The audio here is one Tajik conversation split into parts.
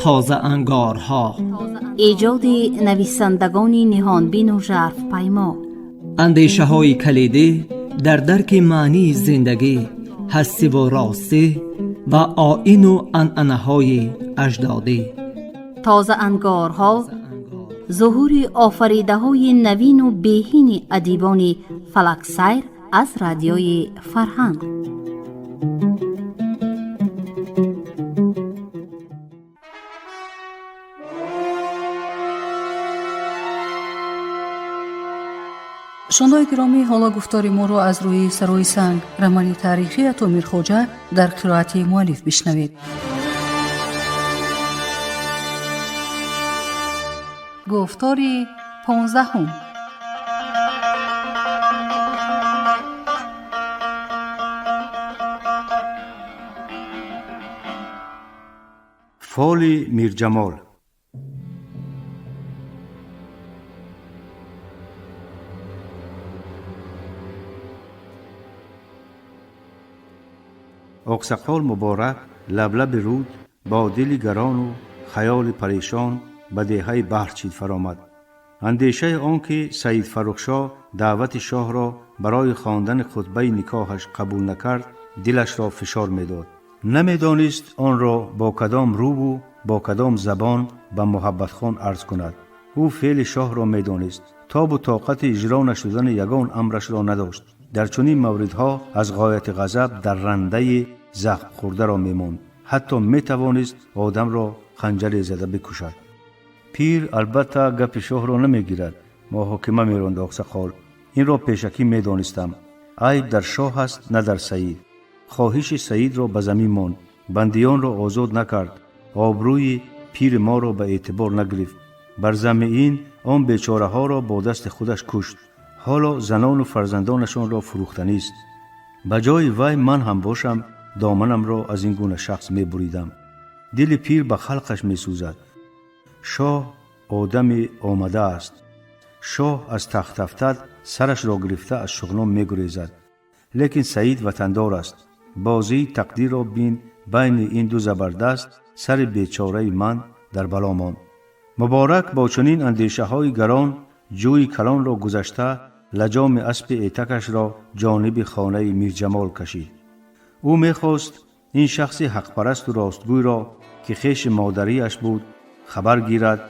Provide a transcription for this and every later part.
Тозаангорҳо. Эҷоди нависандагони ниҳонбину жарфпаймо. Андешаҳои калидӣ дар дарки маънии зиндагӣ, ҳастиву ростӣ ва оину анъанаҳои аҷдодӣ. Тозаангорҳо зуҳури офаридаҳои навину беҳини адибони фалаксайр аз Радиои Фарҳанг. Шунавандагони гиромӣ, ҳоло гуфтори моро аз рӯи «Сарои санг», романи таърихии Ато Мирхоҷа дар қироати муаллиф бишнавед. Гуфтори 15-ум. Фоли Мирҷамол. Оқсақол Муборак лаблаби руд бо дили гарону хаёли парешон ба деҳаи Баҳрчид фаромад. Андешаи он ки Саид Фаррухшоҳ даъвати шоҳро барои хондани хутбаи никоҳаш қабул накард, дилашро фишор медод. Намедонист онро бо кадом рӯву бо кадом забон ба Муҳаббатхон арз кунад. Ӯ феъли шоҳро медонист, тобу тоқати иҷро нашудани ягон амрашро надошт. Дар чунин мавридҳо аз ғояти ғазаб даррандаи захмхӯрдаро мемонд, ҳатто метавонист одамро ханҷаре зада бикушад. Пир албатта гапи шоҳро намегирад, муҳокима меронд оқсақол. Инро пешакӣ медонистам. Айб дар шоҳ аст, на дар Саид. Хоҳиши Саидро ба замин монд, бандиёнро озод накард, обрӯи пири моро ба эътибор нагирифт. Бар замми ин он бечораҳоро бо дасти худаш кушт. Ҳоло занону фарзандонашонро фурӯхтанист. Ба ҷои вай ман ҳам бошам, доманамро аз ин гуна шахс мебуридам. Дили пир ба халқаш месӯзад. Шоҳ одами омада аст. Шоҳ аз тахт афтад, сарашро гирифта аз шуғнон мегурезад. Лекин Саид ватандор аст. Бозии тақдирро бин, байни ин ду забардаст сари бечораи ман дар бало монд. Муборак бо чунин андешаҳои гарон ҷӯи калонро гузашта, лаҷоми аспи этакашро ҷониби хонаи Мирҷамол кашид. Ӯ мехост ин шахси ҳақпарасту ростгӯйро, ки хеши модариаш буд, хабар гирад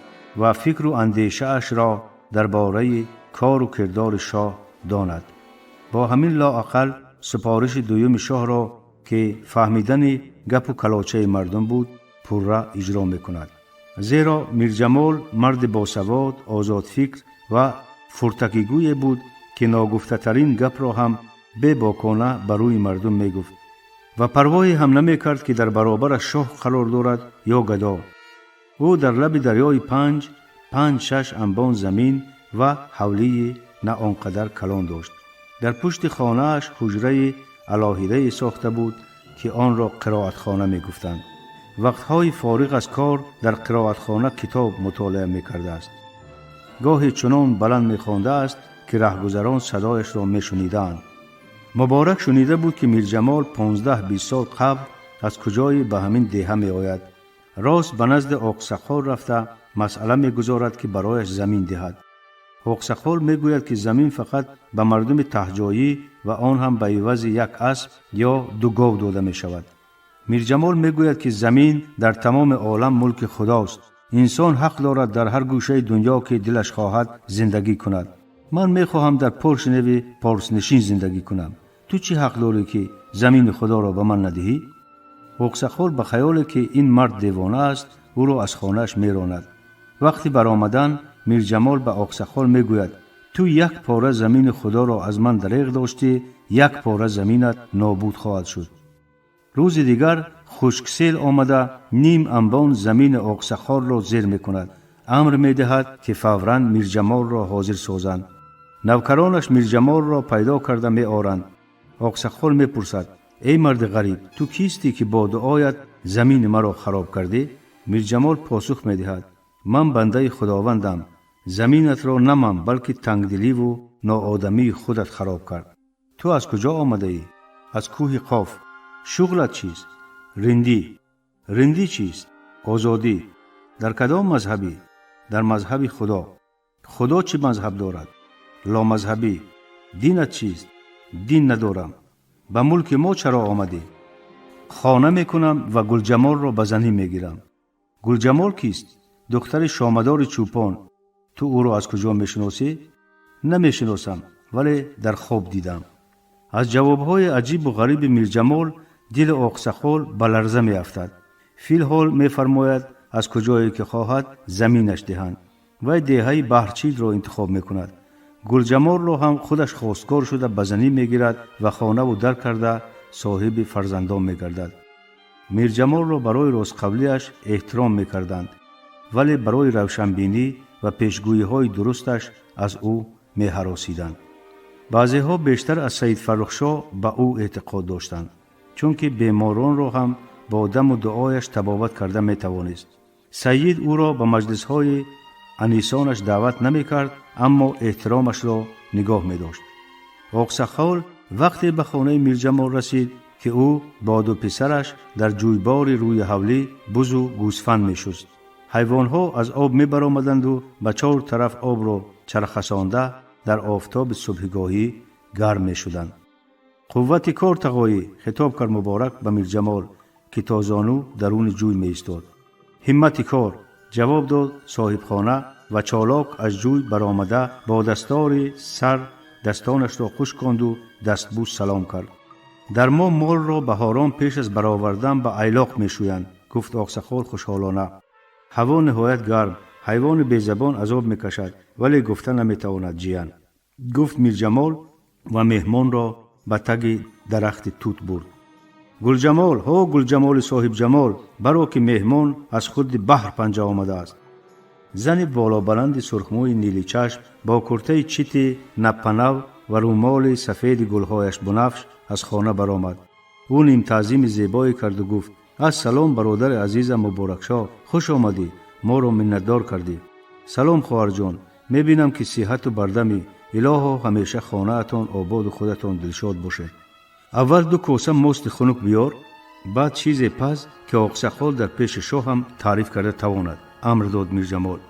ва фикру андешаашро дар бораи кору кирдори шоҳ донад. Бо ҳамин лоақал супориши дуюми шоҳро, ки фаҳмидани гапу калочаи мардум буд, пурра иҷро мекунад. Зеро Мирҷамол марди босавод, озодфикр ва фуртакигӯе буд, ки ногуфтатарин гапро ҳам бебокона ба рӯи мардум мегуфт ва парвоҳе ҳам намекард, ки дар баробараш шоҳ қарор дорад ё гадо. Ӯ дар лаби дарёи Панҷ панҷ-шаш анбон замин ва ҳавлии на он қадар калон дошт. Дар пушти хонааш ҳуҷраи алоҳидае сохта буд, ки онро қироатхона мегуфтанд. Вақтҳои фориғ аз кор дар қироатхона китоб мутолиа мекардааст. Гоҳе чунон баланд мехондааст, ки раҳгузарон садояшро мешунидаанд. Муборак шунида буд, ки Мирҷамол 15-20 сол қабл аз куҷое ба ҳамин деҳа меояд. Рост ба назди оқсақол рафта масъала мегузорад, ки барояш замин диҳад. Оқсақол мегӯяд, ки замин фақат ба мардуми таҳҷоӣ ва он ҳам ба ивази як асп ё ду гов дода мешавад. Мирҷамол мегӯяд, ки замин дар тамоми олам мулки Худост. Инсон ҳақ дорад дар ҳар гӯшаи дунё, ки дилаш хоҳад, зиндагӣ кунад. Ман мехоҳам дар Поршневи порснишин зиндагӣ кунам. Ту чӣ ҳақ дорӣ, ки замини Худоро ба ман надиҳӣ? Оқсақол ба хаёле, ки ин мард девона аст, ӯро аз хонааш меронад. Вақти баромадан Мирҷамол ба оқсақол мегӯяд: ту як пора замини Худоро аз ман дареғ доштӣ, як пора заминат нобуд хоҳад шуд. Рӯзи дигар хушксел омада ним анбон замини оқсақолро зер мекунад. Амр медиҳад, ки фавран Мирҷамолро ҳозир созанд. Навкаронаш Мирҷамолро пайдо карда меоранд. Оқсақол мепурсад: эй марди ғариб, ту кистӣ, ки бо дуоят замини маро хароб кардӣ? Мирҷамол посух медиҳад: ман бандаи Худовандам. Заминатро на ман, балки тангдиливу ноодамии худат хароб кард. Ту аз куҷо омадаӣ? Аз кӯҳи Қоф. Шуғлат чист? Риндӣ. Риндӣ чист? Озодӣ. Дар кадом мазҳабӣ? Дар мазҳаби Худо. Худо чӣ мазҳаб дорад? Ломазҳабӣ. Динат чист? Дин надорам. Ба мулки мо чаро омадӣ? Хона мекунам ва Гулҷамолро ба занӣ мегирам. Гулҷамол кист? Духтари Шомадори чӯпон. Ту ӯро аз куҷо мешиносӣ? Намешиносам, вале дар хоб дидам. Аз ҷавобҳои аҷибу ғариби Мирҷамол дили Оқсақол ба ларза меафтад. Филҳол мефармояд, аз куҷое ки хоҳад заминаш диҳанд. Вай деҳаи Баҳрчидро интихоб мекунад. Гулҷамолро ҳам худаш хостгор шуда ба занӣ мегирад ва хонаву дар карда соҳиби фарзандон мегардад. Мирҷамолро барои ростқавлиаш эҳтиром мекарданд, вале барои равшанбинӣ ва пешгӯиҳои дурусташ аз ӯ меҳаросиданд. Баъзеҳо бештар аз Саид Фаррухшоҳ ба ӯ эътиқод доштанд, чунки беморонро ҳам бо даму дуояш табобат карда метавонист. Сайид ӯро ба маҷлисҳои анисонаш даъват намекард, аммо эҳтиромашро нигоҳ медошт. Оқсақол вақте ба хонаи Мирҷамол расид, ки ӯ бо ду писараш дар ҷӯйбори рӯи ҳавлӣ бузу гӯсфанд мешуст. Ҳайвонҳо аз об мебаромаданду ба чор тараф обро чархасонда дар офтоби субҳигоҳӣ гарм мешуданд. Қуввати кор, тағоӣ, хитоб кард Муборак ба Мирҷамол, ки то зону даруни ҷӯй меистод. Ҳиммати кор, ҷавоб дод соҳибхона ва чолок аз ҷӯй баромада бо дастори сар дастонашро хушконду дастбӯс салом кард. Дар мо молро баҳорон пеш аз баровардан ба айлоқ мешӯянд, гуфт Оқсақол хушҳолона. Ҳаво ниҳоят гарм, ҳайвони безабон азоб мекашад, вале гуфта наметавонад, ҷиян, гуфт Мирҷамол ва меҳмонро ба таги дарахти тут бурд. Гулҷамол, ҳо Гулҷамоли соҳибҷамол, баро, ки меҳмон аз худи баҳр панҷа омадааст. Зани болобаланди сурхмӯи ниличашм бо куртаи чити наппанав ва рӯмоли сафеди гулҳояш бунафш аз хона баромад. Ӯ нимтаъзими зебое карду гуфт: Ассалом, бародари азизам Муборакшоҳ, хуш омадӣ, моро миннатдор кардӣ. Салом, хоҳарҷон, мебинам, ки сиҳату бардамӣ. Илоҳо, ҳамеша хонаатон ободу худатон дилшод бошед. Аввал ду коса мости хунук биёр, баъд чизе паз, ки Оқсақол дар пеши шоҳам таъриф карда тавонад, амр дод Мирҷамол.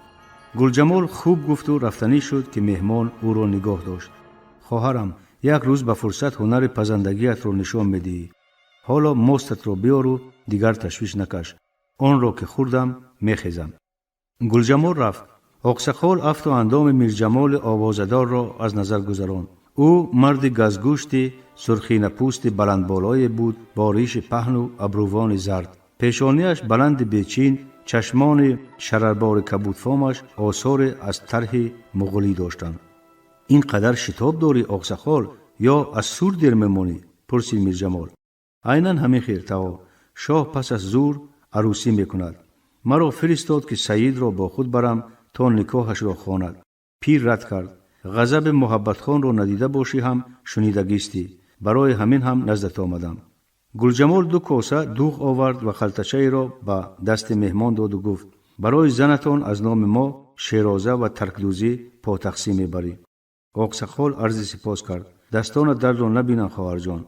Гулҷамол хуб гуфту рафтанӣ шуд, ки меҳмон ӯро нигоҳ дошт. Хоҳарам, як рӯз ба фурсат ҳунари пазандагиятро нишон медиҳӣ. Ҳоло мостатро биёру дигар ташвиш накаш. Онро ки хӯрдам, мехезам. Гулҷамол рафт. Оқсақол афту андоми Мирҷамоли овозадорро аз назар гузаронд. Ӯ марди газгӯшти сурхинапӯсти баландболое буд бо риши паҳну абрувони зард, пешонияш баланди бечин, чашмони шарарбори кабудфомаш осоре аз тарҳи муғулӣ доштанд. Ин қадар шитоб дорӣ, Оқсақол, ё аз сур дер мемонӣ? Пурсид Мирҷамол. Айнан ҳамин хел, тағо. Шоҳ пас аз зур арӯсӣ мекунад. Маро фиристод, ки Саидро бо худ барам, то никоҳашро хонад. Пир рад кард. Ғазаби Муҳаббатхонро надида бошӣ ҳам, шунидагистӣ. Барои ҳамин ҳам наздат омадам. Гулҷамол ду коса дӯғ овард ва халтачаеро ба дасти меҳмон доду гуфт: Барои занатон аз номи мо шероза ва таркдӯзӣ потақсим мебарӣ. Оқсақол арзи сипос кард. Дастонат дардро набинанд, хоҳарҷон,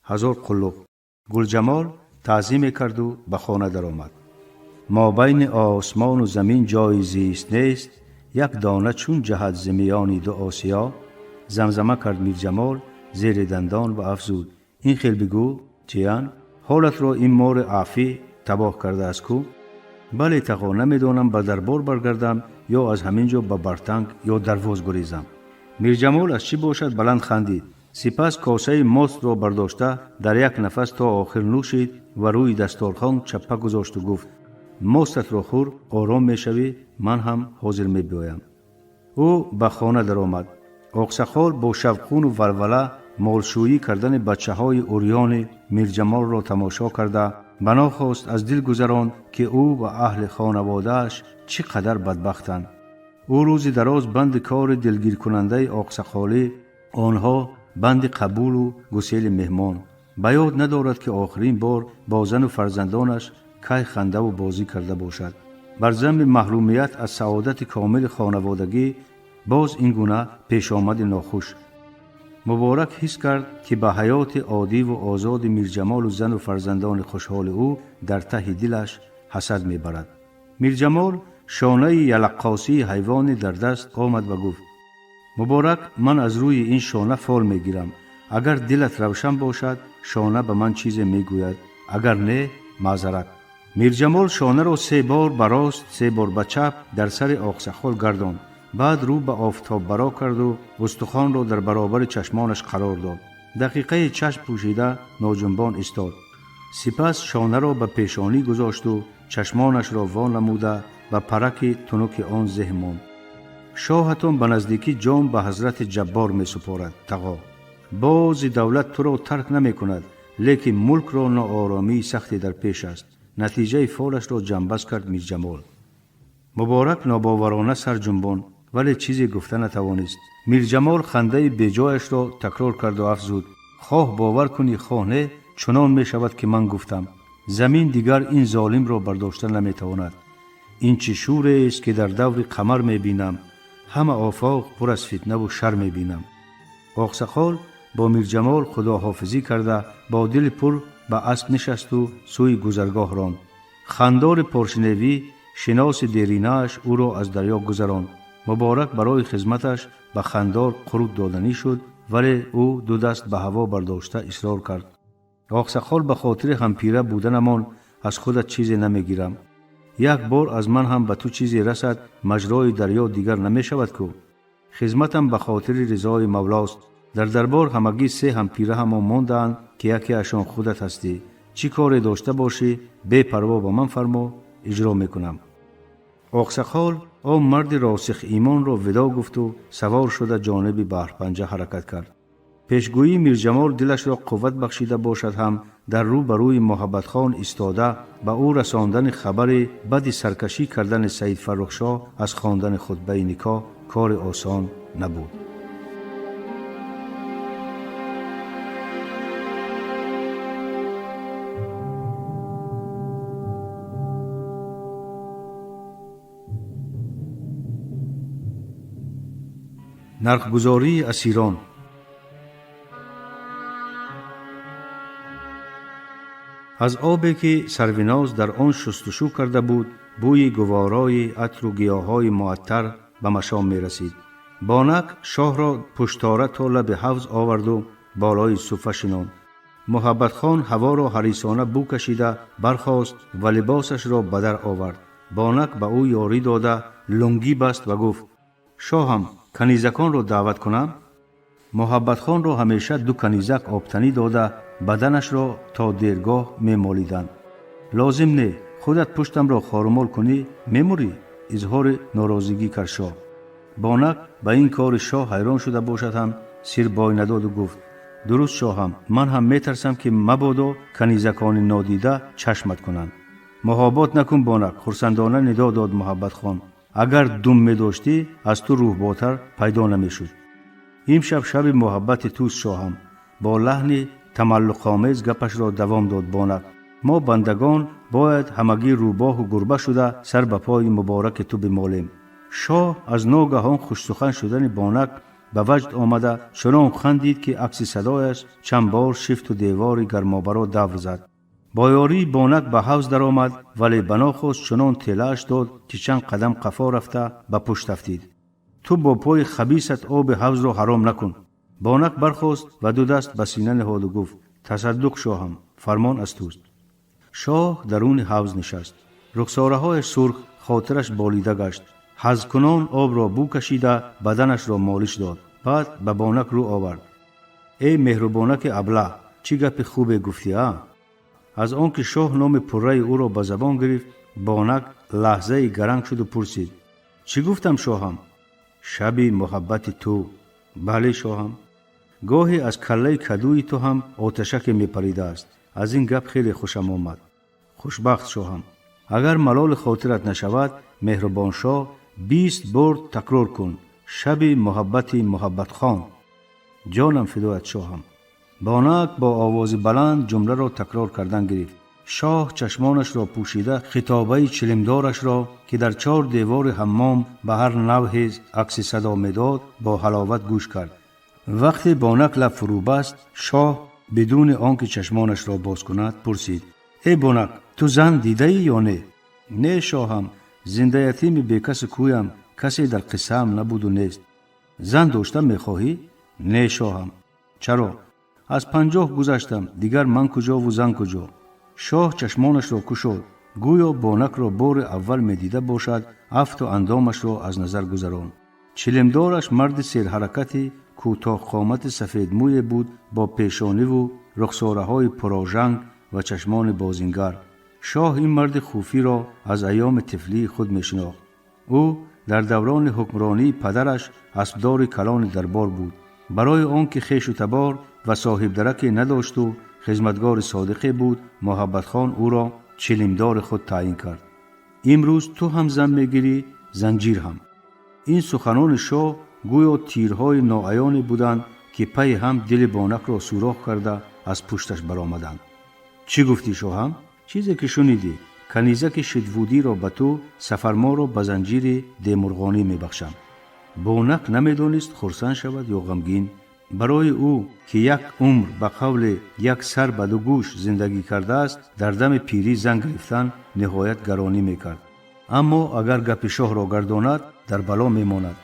ҳазор қуллуқ. Гулҷамол таъзиме карду ба хона даромад. Мобайни осмону замин ҷои зист нест, як дона чун ҷаҳад зи миёни ду осиё, замзама кард Мирҷамол зери дандон ва афзуд: Ин хел бигӯ, ҷиян, ҳолатро ин мори афӣ табоҳ кардааст кӯ? Бале, тағо, намедонам ба дарбор баргардам ё аз ҳамин ҷо ба Бартанг ё Дарвоз гурезам. Мирҷамол аз чӣ бошад баланд хандид. Сипас косаи мостро бардошта дар як нафас то охир нӯшид ва рӯи дасторхон чаппа гузошту гуфт: Мостатро хӯр, ором мешавӣ, ман ҳам ҳозир мебиёям. Ӯ ба хона даромад. Оқсақол бо шавқуну валвала молшӯӣ кардани бачаҳои урёни Мирҷамолро тамошо карда, банохост аз дил гузаронд, ки ӯ ва аҳли хонаводааш чӣ қадар бадбахтанд. Ӯ рӯзи дароз банди кори дилгиркунандаи оқсақолӣ, онҳо банди қабулу гусели меҳмон. Ба ёд надорад, ки охирин бор бо зану фарзандонаш кай хандаву бозӣ карда бошад. Бар замми маҳрумият аз саодати комили хонаводагӣ боз ин гуна пешомади нохуш. Муборак ҳис кард, ки ба ҳаёти оддиву озоди Мирҷамолу зану фарзандони хушҳоли ӯ дар таҳи дилаш ҳасад мебарад. Мирҷамол Шонаи ялаққосии ҳайвоне дар даст омад ва гуфт: «Муборак, ман аз рӯи ин шона фол мегирам. Агар дилат равшан бошад, шона ба ман чизе мегӯяд, агар не, маъзарат». Мирҷамол шонаро се бор ба рост, се бор ба чап дар сари Оқсақол гардонд. Баъд рӯ ба офтоб баро карду устухонро дар баробари чашмонаш қарор дод. Дақиқаи чашм пӯшида ноҷунбон истод. Сипас шонаро ба пешонӣ гузошту чашмонашро во намуда ба параки тунуки он зеҳ монд. «Шоҳатон ба наздикӣ ҷон ба ҳазрати Ҷаббор месупорад, тағо. Бози давлат туро тарк намекунад, лекин мулкро нооромии сахте дар пеш аст», натиҷаи фолашро ҷамъбаст кард Мирҷамол. Муборак нобоварона сар ҷунбонд, вале чизе гуфта натавонист. Мирҷамол хандаи беҷояшро такрор карду афзуд: «Хоҳ бовар кунӣ, хоҳ не, чунон мешавад, ки ман гуфтам. Замин дигар ин золимро бардошта наметавонад. Ин чӣ шӯрест, ки дар даври қамар мебинам? Ҳама офоқ пур аз фитнаву шар мебинам». Оқсақол бо Мирҷамол худоҳофизӣ карда, бо дили пур ба асп нишасту сӯи гузаргоҳ ронд. Хандори поршиневӣ, шиноси деринааш, ӯро аз дарё гузаронд. Муборак барои хизматаш ба Хандор қурут доданӣ шуд, вале ӯ ду даст ба ҳаво бардошта исрор кард: «Оқсақол, ба хотири ҳампира буданамон аз худат чизе намегирам. Як бор аз ман ҳам ба ту чизе расад, маҷрои дарё дигар намешавад кӯ. Хизматам ба хотири ризои Мавлост. Дар дарбор ҳамагӣ се ҳампираҳамон мондаанд, ки якеашон худат ҳастӣ. Чӣ коре дошта бошӣ, бепарво ба ман фармо, иҷро мекунам». Оқсақол он марди росих-имонро видо гуфту савор шуда ҷониби Баҳрпанҷа ҳаракат кард. Пешгӯии Мирҷамол дилашро қувват бахшида бошад ҳам, дар рӯ ба рӯи Муҳаббатхон истода ба ӯ расондани хабари бади саркашӣ кардани Саид Фаррухшоҳ аз хондани хутбаи никоҳ кори осон набуд. Нархгузории асирон. Аз обе, ки Сарвиноз дар он шустушӯ карда буд, бӯи гуворои атру гиёҳҳои муаттар ба машом мерасид. Бонак шоҳро пуштора то лаби ҳавз оварду болои суфа шинонд. Муҳаббатхон ҳаворо ҳарисона бӯ кашида бархост ва либосашро ба дар овард. Бонак ба ӯ ёрӣ дода лунгӣ баст ва гуфт: «Шоҳам, канизаконро даъват кунам?» Муҳаббатхонро ҳамеша ду канизак обтанӣ дода, баданашро то дергоҳ мемолиданд. «Лозим не, худат пуштамро хорумол кунӣ, мемурӣ», изҳори норозигӣ кард шоҳ. Бонак ба ин кори шоҳ ҳайрон шуда бошад ҳам, сир бой надоду гуфт: «Дуруст, шоҳам, ман ҳам метарсам, ки мабодо канизакони нодида чашмат кунанд». «Муҳобот накун, Бонак», хурсандона нидо дод Муҳаббатхон. «Агар дум медоштӣ, аз ту рӯҳботар пайдо намешуд». «Имшаб шаби муҳаббати туст, шоҳам», бо лаҳни тамаллуқомез гапашро давом дод Бонак. «Мо бандагон бояд ҳамагӣ рӯбоҳу гурба шуда сар ба пои мубораки ту бимолем». Шоҳ аз ногаҳон хушсухан шудани Бонак ба ваҷд омада, чунон хандид, ки акси садояш чанд бор шифту девори гармобаро давр зад. Бо ёрии Бонак ба ҳавз даромад, вале ба нохост чунон телааш дод, ки чанд қадам қафо рафта ба пушт афтид. «Ту бо пои хабисат оби ҳавзро ҳаром накун». Бонак бархост ва ду даст ба сина ниҳоду гуфт: «Тасаддуқ, шоҳам, фармон аз туст». Шоҳ даруни ҳавз нишаст. Рухсораҳояш сурх, хотираш болида гашт. Ҳазкунон обро бӯ кашида, баданашро молиш дод. Баъд ба Бонак рӯ овард: «Эй меҳрубонаки аблаҳ, чӣ гапи хубе гуфтӣ, а?» Аз он ки шоҳ номи пурраи ӯро ба забон гирифт, Бонак лаҳзаи гаранг шуду пурсид: «Чӣ гуфтам, шоҳам?» «Шаби муҳаббати ту». «Бале, шоҳам. Гоҳе аз каллаи кадӯи ту ҳам оташаке мепаридааст. Аз ин гап хеле хушам омад». «Хушбахт, шоҳам. Агар малоли хотират нашавад, меҳрубоншоҳ, 20 бор такрор кун: шаби муҳаббати Муҳаббатхон». «Ҷонам фидоят, шоҳам». Бонак бо овози баланд ҷумларо такрор кардан гирифт. Шоҳ чашмонашро пӯшида, хитобаи чилимдорашро, ки дар чор девори ҳаммом ба ҳар навъе акси садо медод, бо ҳаловат гӯш кард. Вақте Бонак лаб фурӯ баст, шоҳ бидуни он ки чашмонашро боз кунад пурсид: «Эй Бонак, ту зан дидаӣ ё не?» «Не, шоҳам, Зинда ятими бекасу кӯям, касе дар қиссаам набуду нест. Зан дошта мехоҳӣ? Не, шоҳам. Чаро? Аз 50 гузаштам, дигар ман куҷову зан куҷо? Шоҳ чашмонашро кушод, гӯё Бонакро бори аввал медида бошад, афту андомашро аз назар гузаронд. Чилимдораш марди серҳаракати кӯтоҳқомати сафедмӯе буд бо пешониву рухсораҳои пурожанг ва чашмони бозингар. Шоҳ ин марди хуфиро аз айёми тифлии худ мешинохт. Ӯ дар даврони ҳукмронии падараш аспдори калони дарбор буд. Барои он ки хешу табор ва соҳибдараке надошту хизматгори содиқе буд, Муҳаббатхон ӯро чилимдори худ таъин кард. Имрӯз ту ҳам зан мегирӣ, занҷир ҳам. Ин суханони шоҳ гӯё тирҳои ноаёне буданд, ки пайи ҳам дили Бонакро сӯрох карда аз пушташ баромаданд. Чӣ гуфтӣ, шоҳам? Чизе ки шунидӣ. Канизаки шидвудиро ба ту, Сафарморо ба занҷири демурғонӣ мебахшам. Бонак намедонист хурсанд шавад ё ғамгин. Барои ӯ, ки як умр ба қавли як сар ба ду гӯш зиндагӣ кардааст, дар дами пирӣ зан гирифтан ниҳоят гаронӣ мекард. Аммо агар гапи шоҳро гардонад, дар бало мемонад.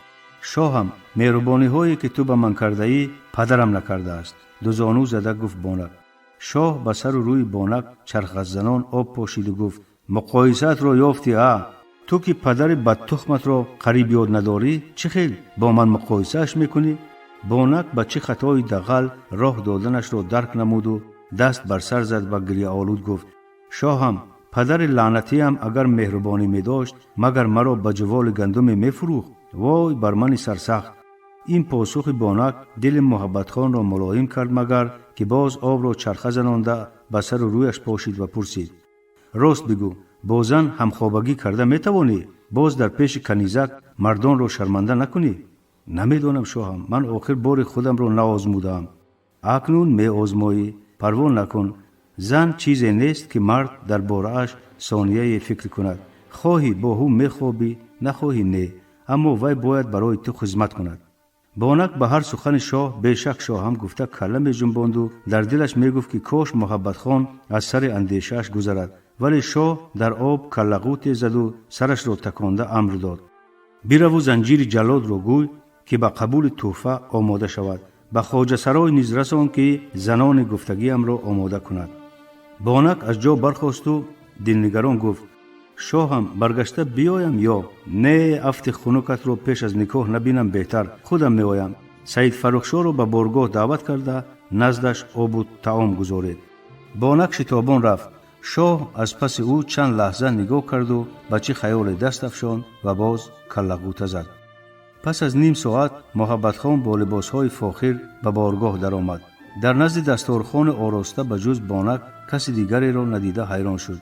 Шоҳам, меҳрубониҳое ки ту ба ман кардаӣ, падарам накардааст, дузону зада гуфт Бонак. Шоҳ ба сару рӯи Бонак чархазанон об пошиду гуфт: муқоисаатро ёфтӣ, а? Ту ки падари бадтухматро қариб ёд надорӣ, чӣ хел бо ман муқоисааш мекунӣ? Бонак ба чӣ хатои дағал роҳ доданашро дарк намуду даст бар сар зад ва гирьяолуд гуфт: шоҳам, падари лаънатиам агар меҳрубонӣ медошт, магар маро ба ҷуволи гандуме мефурӯхт? Вой бар мани сарсахт! Ин посухи Бонак дили Муҳаббатхонро мулоим кард, магар ки боз обро чарха занонда ба сару рӯяш пошид ва пурсид: рост бигӯ, бо зан ҳамхобагӣ карда метавонӣ? Боз дар пеши канизак мардонро шарманда накунӣ? Намедонам, шоҳам, ман охир бори худамро наозмудаам. Акнун меозмоӣ, парво накун. Зан чизе нест, ки мард дар борааш сонияе фикр кунад. Хоҳӣ бо ӯ мехобӣ, нахоҳӣ не, аммо вай бояд барои ту хизмат кунад. Бонак ба ҳар сухани шоҳ бешак шоҳам гуфта калла меҷунбонду дар дилаш мегуфт, ки кош Муҳаббатхон аз сари андешааш гузарад. Вале шоҳ дар об каллағуте заду сарашро таконда амр дод: бираву занҷири ҷаллодро гӯй, ки ба қабули тӯҳфа омода шавад. Ба хоҷасарой низ расон, ки занони гуфтагиамро омода кунад. Бонак аз ҷо бархосту дилнигарон гуфт: шоҳам, баргашта биёям ё не? Афти хунукатро пеш аз никоҳ набинам беҳтар, худам меоям. Саид Фаррухшоҳро ба боргоҳ даъват карда, наздаш обу таом гузоред. Бонак шитобон рафт. Шоҳ аз паси ӯ чанд лаҳза нигоҳ карду ба чӣ хаёле даст афшонд ва боз каллағута зад. Пас аз ним соат Муҳаббатхон бо либосҳои фохир ба боргоҳ даромад. Дар назди дасторхони ороста ба ҷуз Бонак каси дигареро надида ҳайрон шуд.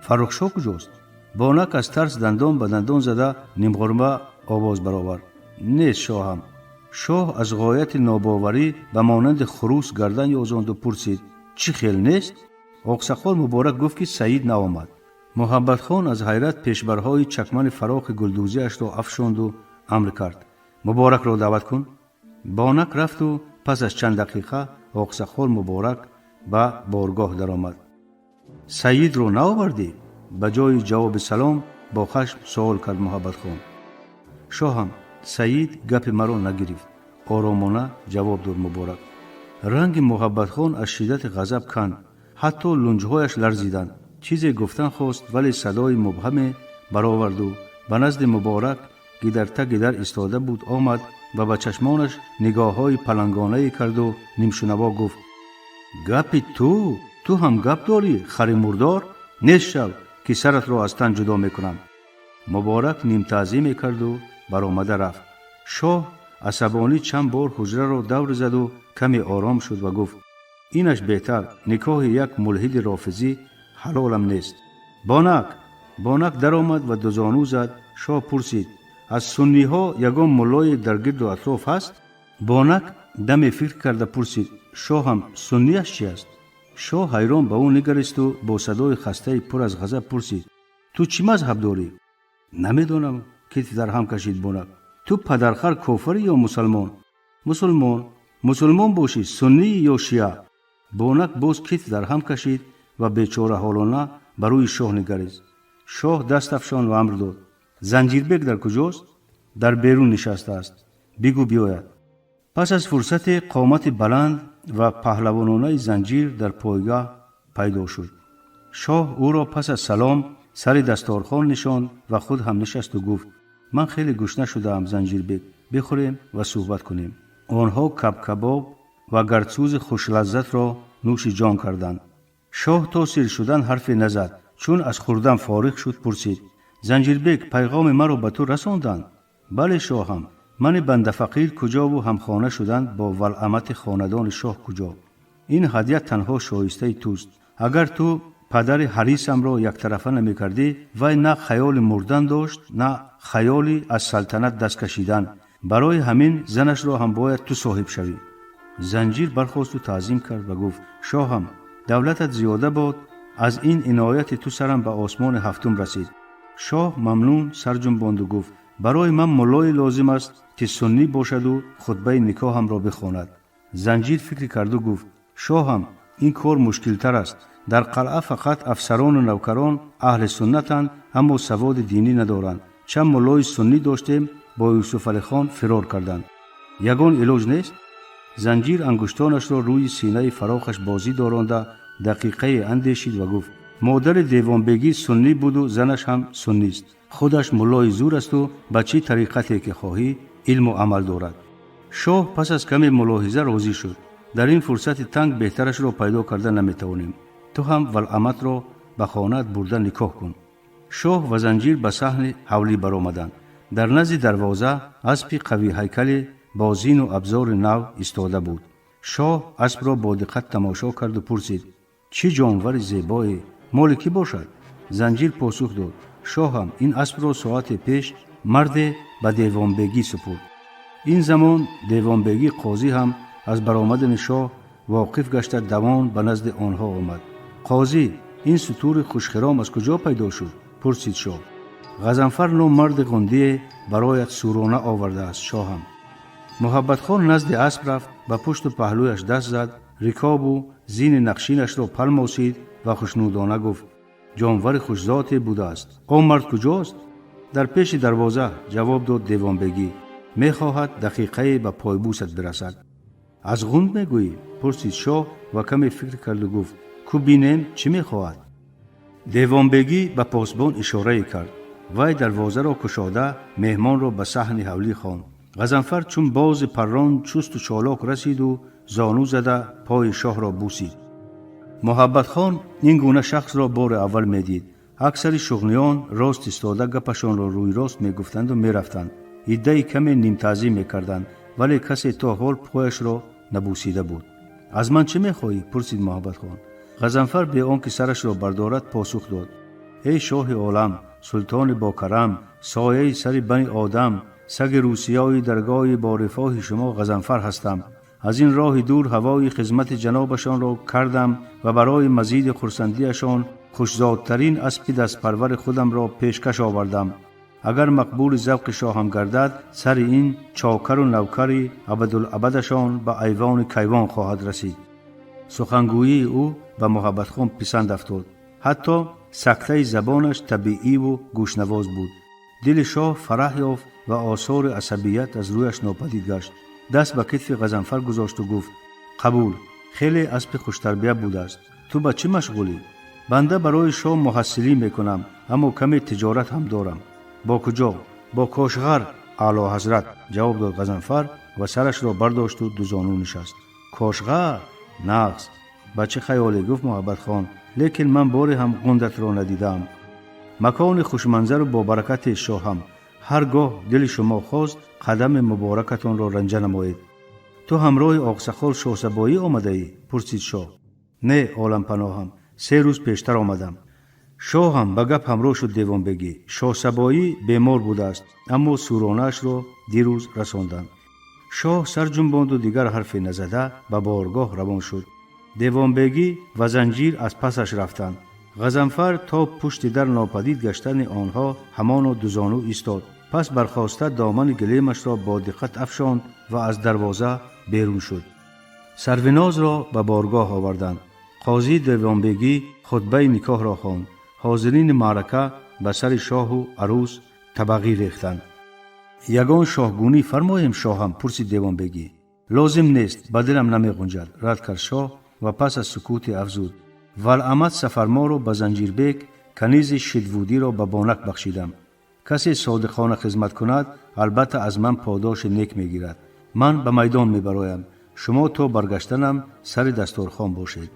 Фаррухшоҳ куҷост? Бонак аз тарс дандон ба дандон зада нимғурма овоз баровард: нест, шоҳам. Шоҳ аз ғояти нобоварӣ ба монанди хурӯс гардан ёзонду пурсид: чӣ хел нест? Оқсақол Муборак гуфт, ки Саид наомад. Муҳаббатхон аз ҳайрат пешбарҳои чакмани фарохи гулдӯзиашро афшонду амр кард: Муборакро даъват кун. Бонак рафту пас аз чанд дақиқа Оқсақол Муборак ба боргоҳ даромад. Саидро наовардӣ? Ба ҷои ҷавоби салом бо хашм суол кард Муҳаббатхон. Шоҳам, Саид гапи маро нагирифт, оромона ҷавоб дод Муборак. Ранги Муҳаббатхон аз шиддати ғазаб канд, ҳатто лунҷҳояш ларзиданд. Чизе гуфтан хост, вале садои мубҳаме бароварду ба назди Муборак, ки дар таги дар истода буд, омад ва ба чашмонаш нигоҳҳои палангонае карду нимшунаво гуфт: гапи ту, ту ҳам гап дорӣ, хари мурдор, нест шав, ки саратро аз тан ҷудо мекунам. Муборак нимтаъзӣ мекарду баромада рафт. Шоҳ асабонӣ чанд бор ҳуҷраро давр заду каме ором шуд ва гуфт: инаш беҳтар, никоҳи як мулҳиди рофизӣ ҳалолам нест. Бонак! Бонак даромад ва дузону зад. Шоҳ пурсид: аз сунниҳо ягон муллое дар гирду атроф ҳаст? Бонак даме фикр карда пурсид: шоҳам, сунниаш чи аст? Шоҳ ҳайрон ба ӯ нигаристу бо садои хастаи пур аз ғазаб пурсид: ту чӣ мазҳаб дорӣ? Намедонам, китф дар ҳам кашид Бонак. Ту падархар кофирӣ ё мусалмон? Мусулмон. Мусулмон бошӣ, суннӣ ё шиа? Бонак боз китф дар ҳам кашид ва бечораҳолона ба рӯи шоҳ нигарист. Шоҳ даст афшон ва амр дод: Занҷирбек дар куҷост? Дар берун нишастааст, бигӯ биёяд. Пас аз фурсате қомати баланд ва паҳлавононаи Занҷир дар пойгоҳ пайдо шуд. Шоҳ ӯро пас аз салом сари дасторхон нишонд ва худ ҳам нишасту гуфт: ман хеле гушна шудаам, Занҷирбек, бихӯрем ва суҳбат кунем. Онҳо кабкабоб ва гардсӯзи хушлаззатро нӯши ҷон карданд. Шоҳ то сир шудан ҳарфе назад. Чун аз хӯрдан фориғ шуд, пурсид: Занҷирбек, пайғоми маро ба ту расонданд? Бале, шоҳам. Мани бандафақир куҷову ҳамхона шудан бо валъамати хонадони шоҳ куҷо? Ин ҳадя танҳо шоистаи туст. Агар ту падари ҳарисамро яктарафа намекардӣ, вай на хаёли мурдан дошт, на хаёли аз салтанат даст кашидан. Барои ҳамин занашро ҳам бояд ту соҳиб шавӣ. Занҷир бархосту таъзим кард ва гуфт: шоҳам, давлатат зиёда бод, аз ин инояти ту сарам ба осмони ҳафтум расид. Шоҳ мамнун сар ҷунбонду гуфт: барои ман муллое лозим аст, ки суннӣ бошаду хутбаи никоҳамро бихонад. Занҷир фикр карду гуфт: шоҳам, ин кор мушкилтар аст. Дар қалъа фақат афсарону навкарон аҳли суннатанд, аммо саводи динӣ надоранд. Чанд муллои суннӣ доштем, бо Юсуфалихон фирор карданд. Ягон илоҷ нест? Занҷир ангуштонашро рӯи синаи фарохаш бозӣ доронда дақиқае андешид ва гуфт: модари девонбегӣ суннӣ буду занаш ҳам суннист. Худаш муллои зур асту ба чӣ тариқате ки хоҳӣ илму амал дорад. Шоҳ пас аз каме мулоҳиза розӣ шуд. Дар ин фурсати танг беҳтарашро пайдо карда наметавонем. Ту ҳам валъаматро ба хонаат бурда никоҳ кун. Шоҳ ва Занҷир ба саҳни ҳавлӣ баромаданд. Дар назди дарвоза аспи қавиҳайкале бо зину абзори нав истода буд. Шоҳ аспро бо диққат тамошо карду пурсид: чӣ ҷонвари зебое, моли кӣ бошад? Занҷир посух дод: шоҳам, ин аспро соате пеш марде ба девонбегӣ супурд. Ин замон девонбегӣ қозӣ ҳам аз баромадани шоҳ воқиф гашта давон ба назди онҳо омад. Қозӣ, ин сутури хушхиром аз куҷо пайдо шуд? Пурсид шоҳ. Ғазанфар ном марди ғундие бароят сурона овардааст, шоҳам. Муҳаббатхон назди асп рафт, ба пушту паҳлӯяш даст зад, рикобу зини нақшинашро палмосид ва хушнудона гуфт: ҷонвари хушзоте будааст. Он мард куҷост? Дар пеши дарвоза, ҷавоб дод девонбегӣ. Мехоҳад дақиқае ба пойбусат бирасад. Аз ғунд мегӯӣ? Пурсид шоҳ ва каме фикр карду гуфт: ку бинем, чӣ мехоҳад? Девонбегӣ ба посбон ишорае кард. Вай дарвозаро кушода меҳмонро ба саҳни ҳавлӣ хонд. Ғазанфар чун бози паррон чусту чолок расиду зону зада пои шоҳро бусид. Муҳаббатхон ин гуна шахсро бори аввал медид. Аксари шуғниён рост истода гапашонро рӯйрост мегуфтанду мерафтанд. Иддаи каме нимтаъзим мекарданд, вале касе то ҳол пояшро набусида буд. Аз ман чӣ мехоҳӣ? Пурсид Муҳаббатхон. Ғазанфар бе он ки сарашро бардорад посух дод: эй шоҳи олам, султони бокарам, сояи сари бани одам, саги русиёи даргоҳи борифоҳи шумо Ғазанфар ҳастам. Аз ин роҳи дур ҳавои хизмати ҷанобашонро кардам ва барои мазиди хурсандиашон хушзодтарин аспи дастпарвари худамро пешкаш овардам. Агар мақбули завқи шоҳам гардад, сари ин чокару навкари абадулабадашон ба айвони кайвон хоҳад расид. Сухангӯии ӯ ба Муҳаббатхон писанд афтод. Ҳатто сактаи забонаш табииву гӯшнавоз буд. Дили шоҳ фараҳ ёфт ва осори асабият аз рӯяш нопадид гашт. Даст ба китфи Ғазанфар гузошту гуфт: қабул, хеле аспи хуштарбия будааст. Ту ба чӣ машғулӣ? Банда барои шоҳ муҳассилӣ мекунам, аммо каме тиҷорат ҳам дорам. Бо куҷо? Бо Кошғар, Аълоҳазрат, ҷавоб дод Ғазанфар ва сарашро бардошту дузону нишаст. Кошғар нағз, ба чӣ хаёле? Гуфт Муҳаббатхон. Лекин ман боре ҳам ғундатро надидаам. Макони хушманзару бобаракате, шоҳам. Ҳар гоҳ дили шумо хост, қадами муборакатонро ранҷа намоед. Ту ҳамроҳи оқсақол Шоҳсабоӣ омадаӣ? Пурсид шоҳ. Не, олампаноҳам, 3 рӯз пештар омадам. Шоҳам, ба гап ҳамроҳ шуд девонбегӣ. Шоҳсабоӣ бемор будааст, аммо суронаашро дирӯз расонданд. Шоҳ сар ҷунбонду дигар ҳарфе назада ба боргоҳ равон шуд. Девонбегӣ ва Занҷир аз пасаш рафтанд. Ғазанфар то пушти дар нопадид гаштани онҳо ҳамоно дузону истод. Пас бархоста домани гилемашро бо диққат афшонд ва аз дарвоза берун шуд. Сарвинозро ба боргоҳ оварданд. Қозии девонбегӣ хутбаи никоҳро хонд. Ҳозирини маърака ба сари шоҳу арӯс Табағӣ рехтанд. Ягон шоҳгунӣ фармоем, шоҳам? Пурсид Девонбегӣ. Лозим нест, ба дилам намеғунҷад, рад кард шоҳ ва пас аз сукуте афзуд: Валамад Сафарморо ба Занҷирбек, канизи Шидвудиро ба Бонак бахшидам. Касе содиқона хизмат кунад, албатта аз ман подоши нек мегирад. Ман ба майдон мебароям, шумо то баргаштанам сари дасторхон бошед.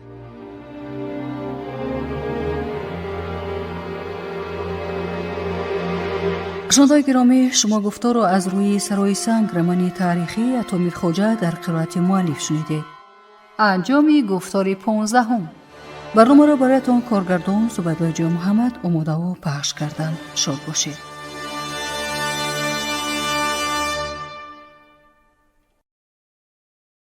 Шунавандаои гиромӣ, шумо гуфторро аз рӯи «Сарои санг» романи таърихии Ато Мирхоҷа дар қироати муаллиф шунидед. Анҷоми гуфтори 15-ум. Барномаро бароятон коргардон Зубайдуллоҷон Муҳаммад омодаву пахш карданд. Шод бошед.